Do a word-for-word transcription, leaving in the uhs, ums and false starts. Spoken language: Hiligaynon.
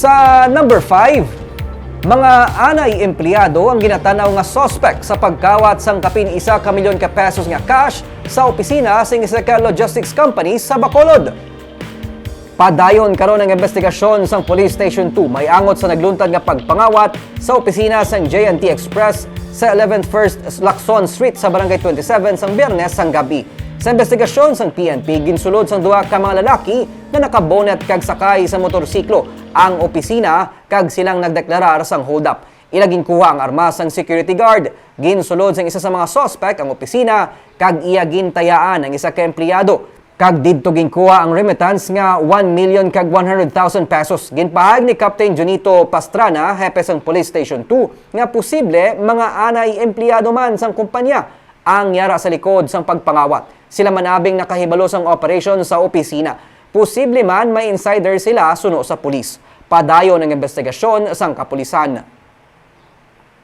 Sa number five, mga anay empleyado ang ginatanaw nga suspect sa pagkawat sang kapin isa ka milyon ka pesos nga cash sa opisina sang isa ka logistics company sa Bacolod. Padayon karon ang investigasyon sang Police Station two may angot sa nagluntad nga pagpangawat sa opisina sang J and T Express sa eleven First Lacson Street sa Barangay twenty-seven sang Biyernes sang gabi. Sa investigasyon sang P N P, ginsulod sang duha ka mga lalaki nga nakabonet kag sakay sa motorsiklo ang opisina kag silang nagdeklarar sang hold-up. Ila ginkuha ang armas sang security guard. Ginsulod sang isa sa mga suspect ang opisina kag iya gintayaan ang isa ka empleyado. Kag didto ginkuha ang remittance nga one million kag one hundred thousand pesos. Ginpahayag ni Captain Junito Pastrana, hepe sang Police Station two, nga posible mga anay empleyado man sang kumpanya ang yara sa likod sang pagpangawat. Sila man abing nakahibalo sang operation sa opisina. Posible man may insider sila suno sa pulis. Padayon ang investigasyon sang kapulisan.